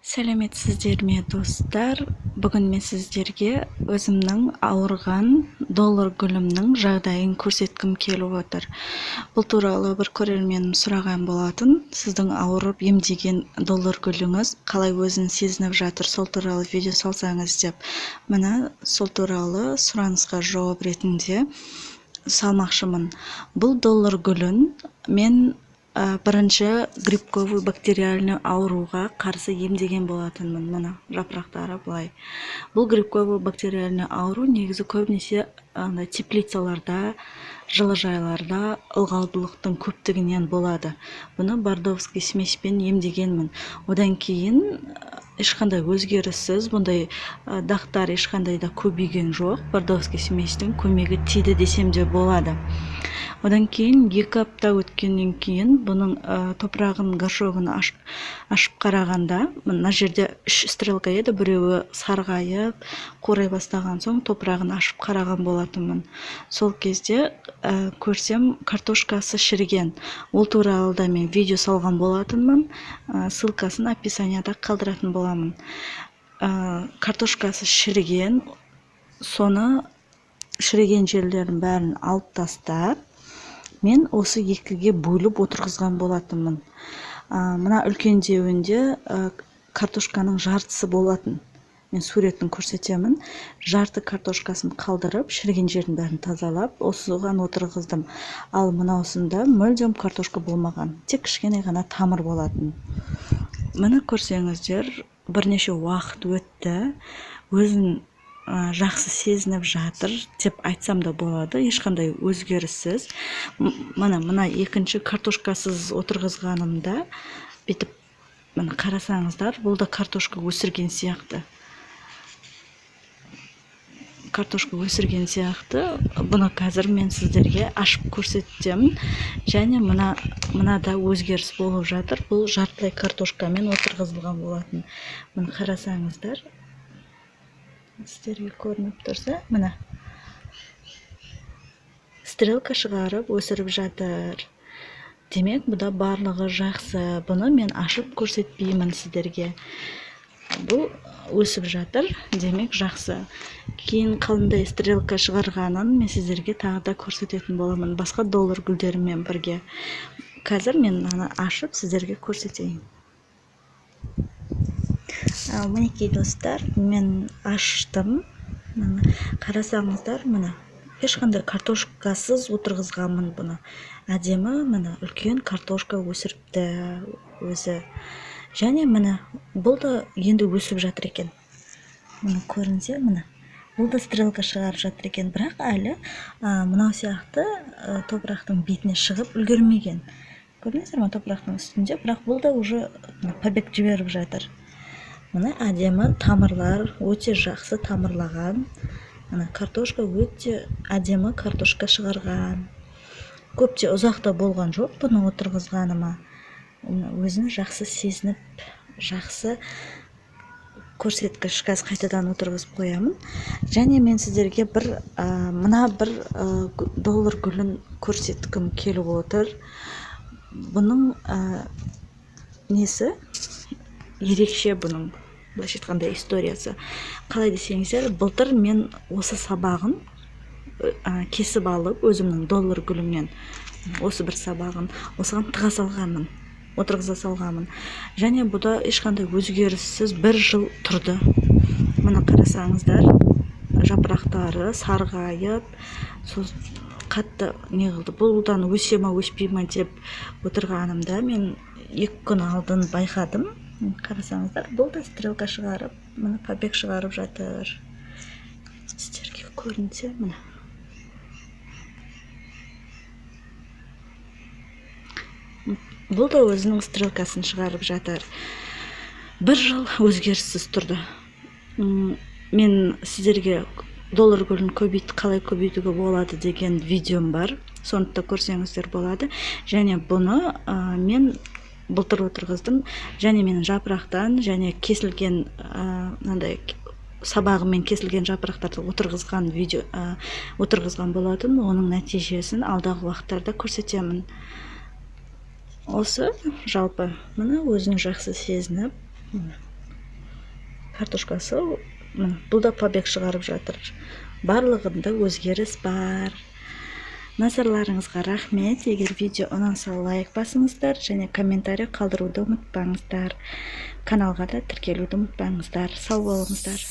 Сәлеметсіздер ме, достар? Бүгін мен сіздерге өзімнің ауырған доллар гүлімнің жағдайын көрсеткім келіп отыр. Бұл туралы бір көрерменім сұраған болатын. Сіздің ауырып емдеген доллар гүліңіз қалай өзін сезініп жатыр, сол туралы видео салсаңыз деп. Міне, сол туралы сұранысқа жауап ретінде салмақшымын. Бұл доллар гүлін мен бірінші грибковый бактериальный ауруға қарсы емдеген болатынмын. Мына жапырақтары былай. Бұл грибковый бактериальный ауру негізі көбінесе андай теплицаларда, жылыжайларда ылғалдылықтың көптігінен болады. Бұны бордовский смеспен емдегенмін. Одан кейін ешқандай өзгеріссіз, бұндай дақтар ешқандай да көбейген жоқ. Бордовский сместің көмегі тиді десем де болады. Одан кейін 2 апта өткеннен кейін бұның топырағын, горшогын ашып қарағанда, мына жерде 3 стрелка еді, біреуі сарғайып, қурай бастаған соң топырағын ашып қараған болатынмын. Сол кезде көрсем, картошкасы шіріген. Ол туралы да мен видео салған болатынмын. Ссылкасын описанияда қалдыратын боламын. Картошкасы шіріген, соны шіріген жерлерін бәрін алып тастап, мен осы екіге бөліп отырғызған болатынмын. Мына үлкендеуінде картошканың жартысы болатын. Мен суретін көрсетемін. Жарты картошкасын қалдырып, шіріген жерін бәрін тазалап, осыған отырғыздым. Ал мынаусында мүлдем картошка болмаған, тек кішкене ғана тамыр болатын. Міне көрсеңіздер, бірнеше уақыт өтті. Өзін жақсы сезініп жатыр деп айтсам да болады, ешқандай өзгеріссіз. Міне, мына екінші картошкасыз отырғызғанымда бүйтіп міне қарасаңыздар, бұл да картошка өсірген сияқты. Картошка өсірген сияқты. Бұны қазір мен сіздерге ашып көрсетемін. Және мынада өзгеріс болып жатыр. Бұл жартылай картошкамен отырғызылған болатын. Міне қарасаңыздар, сіздерге көрініп тұрса, міне стрелка шығарып өсіріп жатыр. Демек, бұда барлығы жақсы. Бұны мен ашып көрсетпеймін сіздерге. Бұл өсіп жатыр, демек жақсы. Кейін қандай стрелка шығарғанын мен сіздерге тағы да көрсететін боламын, басқа доллар гүлдерімен бірге. Қазір мен мынаны ашып сіздерге көрсетейін. Мінекей, достар, мен аштым. Міне қарасаңыздар, міне ешқандай картошкасыз отырғызғанмын бұны. Әдемі, міне үлкен картошка өсіріпті өзі. Және міне бұл да енді өсіп жатыр екен. Міне көрінсе, міне бұл да стрелка шығарып жатыр екен, бірақ әлі мынау сияқты топырақтың бетіне шығып үлгермеген. Көрдіңіздер ме, топырақтың үстінде, бірақ бұл да уже побег жіберіп жатыр. Міне әдемі тамырлар, өте жақсы тамырлаған. Міне картошка өте әдемі картошка шығарған. Көп те ұзақ та болған жоқ бұны отырғызғаныма. Өзін жақсы сезініп, жақсы көрсеткіш. Қазір қайтадан отырғызып қоямын. Және мен сіздерге мына бір доллар гүлін көрсеткім келіп отыр. Бұның несі ерекше, бұның былайша айтқанда историясы. Қалай десеңіздер, былтыр мен осы сабағын кесіп алып, өзімнің доллар гүлімнен осы бір сабағын осыған тыға салғанмын, отырғыза салғанмын. Және бұда ешқандай өзгеріссіз бір жыл тұрды. Міне қарасаңыздар, жапырақтары сарғайып, сол қатты не қылды. Бұдан өсе ма, өспей ма деп отырғанымда мен 2 күн алдын байқадым. Қарасаңыздар, бұл да стрелка шығарып, міне побег шығарып жатыр. Сіздерге көрінсе, міне. Бұл да өзінің стрелкасын шығарып жатыр. Бір жыл өзгеріссіз тұрды. Мен сіздерге доллар гүлін қалай көбейтуге болады деген видеом бар. Соны да көрсеңіздер болады. Және бұны мен былтыр отырғыздым. Және менің жапырақтан, және кесілген, мынандай сабағымен кесілген жапырақтарды отырғызған видео, отырғызған болатын. Оның нәтижесін алдағы уақыттарда көрсетемін. Осы жалпы міне өзін жақсы сезініп, Картошкасы, міне, бұл да побег шығарып жатыр. Барлығында өзгеріс бар. Назарларыңызға рахмет. Егер видео ұнаса, лайк басыңыздар және комментарий қалдыруды ұмытпаңыздар. Каналға да тіркелуді ұмытпаңыздар. Сау болыңыздар.